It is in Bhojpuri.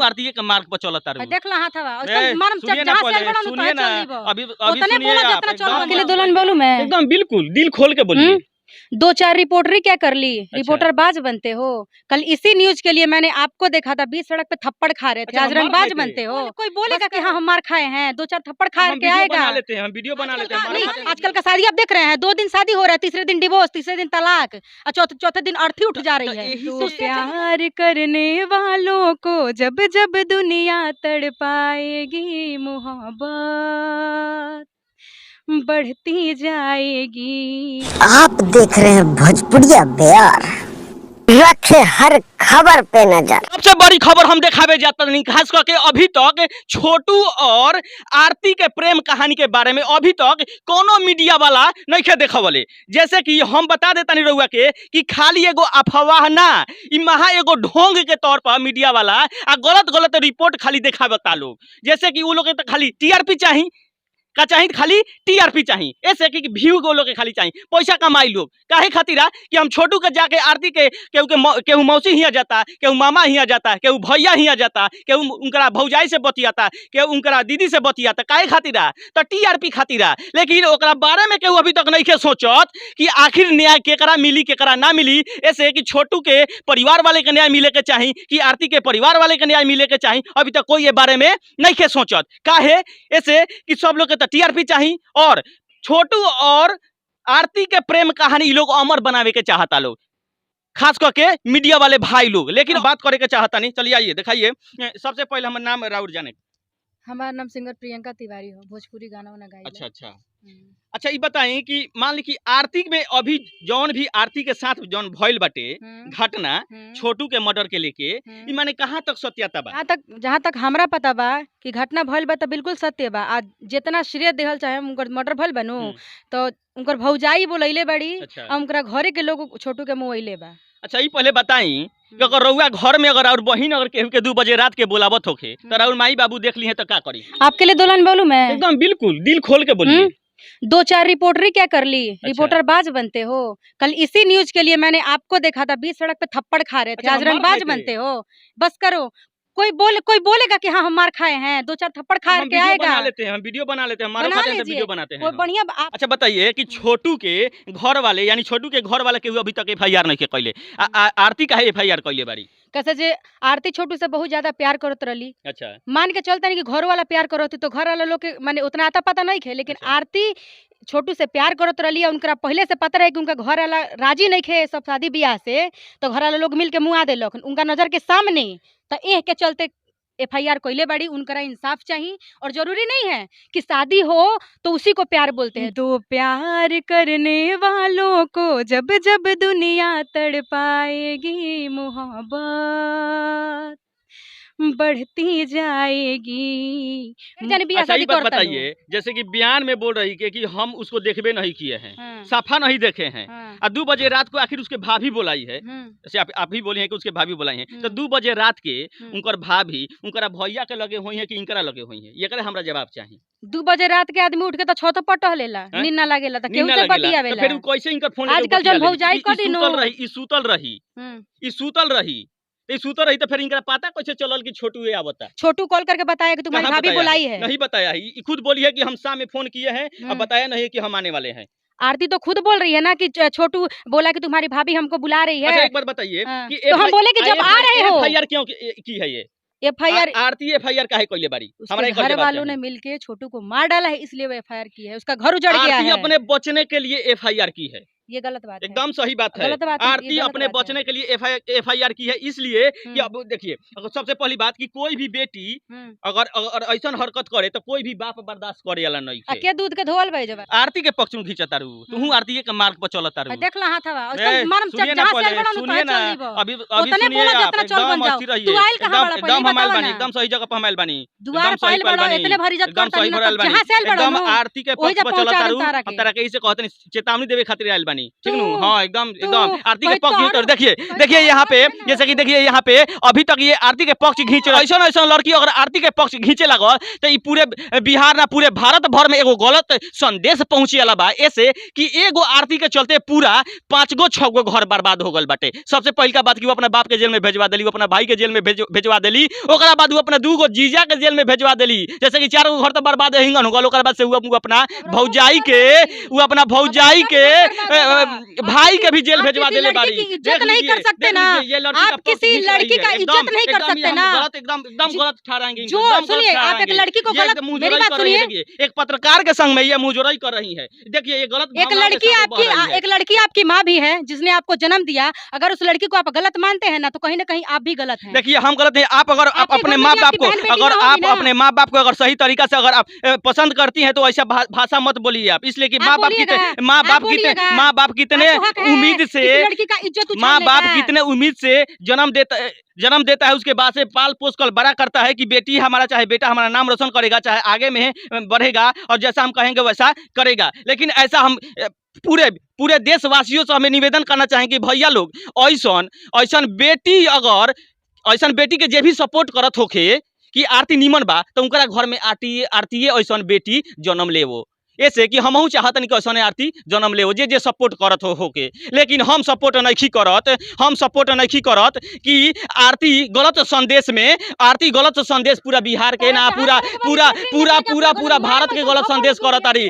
आरती के मार्ग पर चलत तारू। देख ला हाथवा और मरम चट जहां से बड़ा सुनिए ना, अभी अभी सुनिए आप के लिए दुल्हन बोलूं मैं एकदम बिल्कुल दिल खोल के बोलिए। दो चार रिपोर्टरी क्या कर ली, रिपोर्टर बाज बनते हो। कल इसी न्यूज के लिए मैंने आपको देखा था, 20 सड़क पे थप्पड़ खा रहे थे। आज रंगबाज बनते हो। कोई बोलेगा कि हाँ हम मार खाए हैं, दो चार थप्पड़ खा के आएगा। हम वीडियो बना लेते हैं। नहीं, आजकल का शादी आप देख रहे हैं, 2 दिन शादी हो रहा है, तीसरे दिन डिवोर्स, तीसरे दिन तलाक और चौथे दिन अर्थी उठ जा रही है। तो प्यार करने वालों को जब जब दुनिया तड़पाएगी, मोहब्बत बढ़ती जाएगी। आप देख रहे हैं भोजपुरिया बेयार, रखे हर खबर पे नजर। सबसे बड़ी खबर हम दिखावे जाता नहीं, खास करके अभी तक छोटू और आरती के प्रेम कहानी के बारे में अभी तक कोनो मीडिया वाला नहीं देखवले। जैसे कि हम बता देता नहीं रहुआ के कि खाली एगो अफवाह ना, इ महा एगो ढोंग के तौर पर मीडिया वाला आ गलत गलत रिपोर्ट खाली दिखावता लोग। जैसे कि वो लोग के तो खाली टीआरपी चाहिए, का चाहिए खाली टीआरपी चाहिए, ऐसे कि व्यू को लोग के खाली चाहिए, पैसा कमाई लोग। काहे खातिर कि हम छोटू के जाके आरती के केहू मौसी हिया जाता, केहू मामा हिया जाता, केहू भैया हिया जाता, केहू उनकरा भौजाई से बतियाता, केहू उनकरा दीदी से बतियाता। काहे खातिर? तो टीआरपी खातिर। लेकिन ओकरा बारे में केहू अभी तक नहीं के सोचत कि आखिर न्याय केकरा मिली केकरा ना मिली। ऐसे कि छोटू के परिवार वाले के न्याय मिले के चाही कि आरती के परिवार वाले के न्याय मिले के चाही, अभी तक कोई ये बारे में नहीं के सोचत। काहे? ऐसे कि सब लोग के टीआरपी चाहिए और छोटू और आरती के प्रेम कहानी लोग अमर बनावे के चाहता लोग, खास करके मीडिया वाले भाई लोग। लेकिन बात करे के चाहता नहीं। चलिए आइए दिखाइए। सबसे पहले हमारे नाम राउर जाने। हमारा नाम सिंगर प्रियंका तिवारी हो, भोजपुरी गाना वाना गाई। अच्छा अच्छा अच्छा, ये बताएं कि मान ली कि आरती में अभी जौन भी आरती के साथ जौन भइल बाटे घटना छोटू के मर्डर के लेके, ई माने कहाँ तक सत्यता बा? जहाँ तक हमरा पता बा कि घटना भइल बा तो बिल्कुल सत्य बा। आज जितना श्रेय देहल चाहे उनकर मर्डर भइल बा नु, तो उनकर भौजाई बोलैले बड़ी और उनकरा घरे के लोग छोटू के मुँह बा। अच्छा, ये पहले बताई कि अगर रउआ घर में अगर और बहिन अगर केहू के 2 बजे रात के बोलावत होखे तो राउर माई बाबू देख ली है तो का करी? आपके लिए दुल्हन बोलूं मैं एकदम बिल्कुल दिल खोल के बोलिए। दो चार रिपोर्टरी क्या कर ली, रिपोर्टर बाज बनते हो। कल इसी न्यूज के लिए मैंने आपको देखा था, 20 सड़क पे थप्पड़ खा रहे थे। आज रंगबाज बनते हो। बस करो। कोई बोलेगा कि हाँ हम मार खाए हैं, दो चार थप्पड़ खा के आएगा। हम वीडियो बना लेते हैं, वीडियो बनाते हैं बढ़िया। अच्छा बताइए कि छोटू के घर वाले यानी छोटू के घर वाले के अभी तक एफआईआर नहीं कैले, आरती काहे एफआईआर कैले बारी? कैसे जे आरती छोटू से बहुत ज्यादा प्यार करत रही। अच्छा, मान के चलता नहीं कि घर वाला प्यार करत तो घर वाला लोग के माने उतना आता पता नहीं खे, लेकिन आरती छोटू से प्यार करत रही। उनका पहले से पता रहे कि उनका घर वाला राजी नहीं खे सब शादी ब्याह से, तो घर वाला लोग मिल के मुँह देलक उनका नजर के सामने। तो एह के चलते एफआईआर कोइले बड़ी, उनका इंसाफ चाहिए। और जरूरी नहीं है कि शादी हो तो उसी को प्यार बोलते हैं। दो प्यार करने वालों को जब जब दुनिया तड़पाएगी, मोहब्बत बढ़ती जाएगी। अच्छा, ये बात बताइए, जैसे कि बयान में बोल रही कि हम उसको देखबे नहीं किए हैं, साफा नहीं देखे हैं, और 2 बजे रात को आखिर उसके भाभी बोलाई है। जैसे आप ही बोली हैं कि उसके भाभी बोलाई हैं, तो 2 बजे रात के उनकर भाभी उनकरा भैया के लगे हुई है कि इनकरा लगे हुई है? ये हमरा जवाब चाहिए। 2 बजे रात के आदमी उठ के तो छत पर टहलेला, नींद ना लागेला तो केहू से बतियावेला। फिर कैसे इनकर फोन? आजकल जन भौजाई क दिनो ई सुतल रही, ई सुतल रही, सुतल रही तो फिर इनका पता कैसे चलल कि छोटू ये आवता? छोटू कॉल करके बताया कि तुम्हारी भाभी बुलाई है। नहीं बताया, खुद बोली है कि हम शाम में फोन किए हैं, अब बताया नहीं कि हम आने वाले हैं। आरती तो खुद बोल रही है ना कि छोटू बोला कि तुम्हारी भाभी हमको बुला रही है। अच्छा, एक बार बताइए कि तो हम बोले कि जब आ रहे हो एफआईआर क्यों की है ये? एफआईआर आरती एफआईआर काहे कइले बारी? हमारे घर वालों ने मिलके छोटू को मार डाला है, इसलिए वो एफआईआर की है। उसका घर उजड़ गया है। अपने बचने के लिए एफआईआर की है। ये गलत बात है, एकदम सही बात है। आरती अपने बचने के लिए एफआईआर की है, इसलिए कि अब देखिए, सबसे पहली बात कि कोई भी बेटी अगर अगर ऐसा हरकत करे तो कोई भी बाप बर्दाश्त करे वाला नहीं है। के दूध के धोवल भाई जब आरती के पक्ष में घिंचता रहू, तू आरती के मार्ग पर चलता रहू। देख ला हाथवा मरम चट जहां से बड़ा सुनिए ना, अभी अभी सुनिए आप, एकदम अस्थिर रहिए, एकदम हम आइल बानी, एकदम सही जगह पर हम आइल बानी, दुआर पाइल बड़ा इतने भरी इज्जत करता नहीं, जहां से आइल बड़ा एकदम आरती के पक्ष पर चलता रहू। हम तारा के ऐसे कहत नहीं, चेतावनी देवे खातिर आइल बानी। बानी, ठीक नु? तू- हाँ, एकदम एकदम आरती के कोई पक्ष घींच तोहर- देखिए, कोई देखिए तोहर यहाँ पे बात है ना। जैसे कि देखिए यहाँ पे अभी तक ये आरती के पक्ष घींच रहा। ऐसा ऐसा लड़की अगर आरती के पक्ष घींचे लागल तो ई पूरे बिहार ना पूरे भारत भर में एगो गलत संदेश पहुंचे वाला बा। ऐसे कि एगो आरती के चलते पूरा 5 गो 6 गो घर बर्बाद हो गल बाटे। सबसे पहिलका बात कि वो अपना बाप के जेल में भेजवा देली, वो अपना भाई के जेल में भेजवा देली, ओकरा बाद वो अपना 2 गो जीजा के जेल में भेजवा देली। जैसे कि 4 गो घर तो बर्बाद हिंगन हो गल। ओकरा बाद से वो अपना भौजाई के, वो अपना भौजाई के भाई के भी जेल आप भेजवा किसी देले लड़की बारी। की इज्जत देख नहीं लीजिए, कर सकते देख ना। लीजिए, ये लड़की का आप पक्ष किसी घींच रही लड़की है। का इज्जत एकदम- नहीं कर एकदम ये सकते हम ना। गलत, एकदम एकदम गलत ठहराएंगे इनको, जो एकदम गलत सुनिए, आप एक ठहराएंगे। लड़की को ये गलत, एकदम मेरी मुंहजोरई बात कर रही है, सुनिए। देखिए एक पत्रकार के संग में ये मुंहजोरई कर रही है। देखिए ये गलत एक भावना के लड़की साथ वो बह रही आपकी है। एक लड़की आपकी माँ भी है जिसने आपको जन्म दिया, अगर उस लड़की को आप गलत मानते हैं ना तो कहीं ना कहीं आप भी गलत हैं। देखिए हम गलत नहीं, आप अगर आप आपके अपने घर में माँ भी बाप आपकी को बहन बेटी अगर ना आप होगी ना। अपने माँ बाप को अगर सही तरीका से अगर आप पसंद करती हैं तो ऐसा भाषा मत बोलिए आप, इसलिए कि आप माँ बाप बोलिएगा, कितने माँ आप बाप कितने बोलिएगा। माँ बाप कितने आपको हक है उम्मीद से किसी लड़की का इज्जत माँ उछालने बाप का। कितने उम्मीद से जन्म देता है, उसके बाद से पाल पोस कर बड़ा करता है कि बेटी हमारा चाहे बेटा हमारा नाम रोशन करेगा, चाहे आगे में बढ़ेगा और जैसा हम कहेंगे वैसा करेगा। लेकिन ऐसा हम पूरे पूरे देशवासियों से हमें निवेदन करना चाहेंगे कि भैया लोग ऐसन ऐसन बेटी अगर ऐसन बेटी के जे भी सपोर्ट करत होखे कि आरती निमन बा तो उनकरा घर में आरती आरतीये ऐसन बेटी जन्म लेवो। ऐसे कि हमहू चाहतनी कि ऐसन आरती जन्म लेवो जे जे सपोर्ट करत हो होके, लेकिन हम सपोर्ट नहीं करत, हम सपोर्ट नहीं करत कि आरती गलत संदेश में आरती गलत संदेश पूरा बिहार के ना पूरा पूरा पूरा पूरा पूरा भारत के गलत संदेश करत आरी।